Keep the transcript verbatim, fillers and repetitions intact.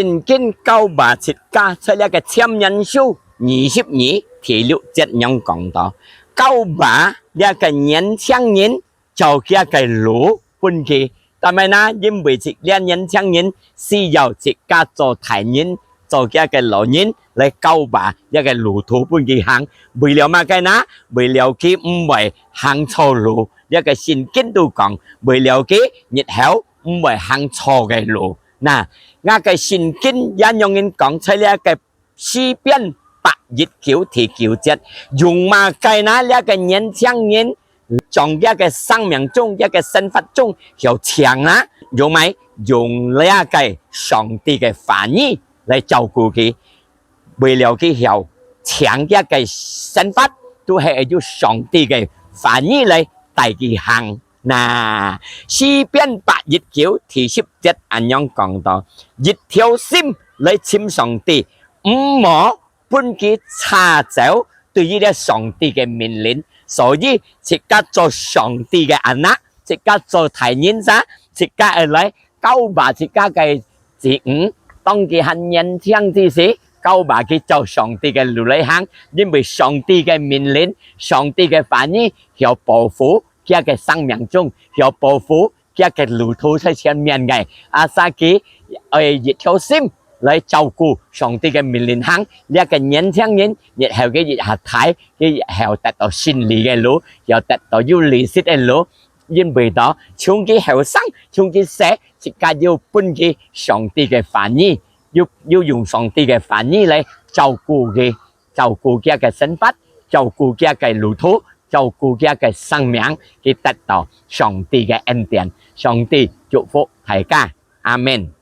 聖經教爸自家在這个箴言書二十二第六節仰講到，教爸這个年輕人照佢个路分佢。但係呢，因為這个年輕人需要自家做大人，做佢个老人來教爸這个路途分佢行。為了麼个呢？為了佢毋會行錯路。這个聖經都講，為了佢日後毋會行錯个路。那，𠊎个聖經也仰般講，在這个詩篇百一九第九節，用麼个呢？這个年輕人將這个生命中、這个生活中曉請啊，用麼个？用這个上帝个話語來照顧佢，為了佢曉請這个生活，都係用上帝个話語來帶佢行。那，詩篇百一九第十節恁樣講到：一條心來尋上帝，毋好分佢差走對於這上帝个命令。所以，自家做上帝个anak，自家做大人儕，自家愛來教爸自家个子女，當佢還年輕之時，教爸佢照上帝个路來行，因為上帝个命令、上帝个話語曉保護佢个生命中，曉保護佢个路途在前面个。啊，所以，愛一條心來照顧上帝个命令行。這个年輕人，日後佢一下大，佢以後得到真理个路，又得到有利息个路。因為到，從佢後生，從佢細，自家有分佢上帝个話語，有，有用上帝个話語來照顧佢，照顧佢个生活，照顧佢个路途，照顧佢个生命，佢得到上帝个恩典。上帝祝福大家。阿們。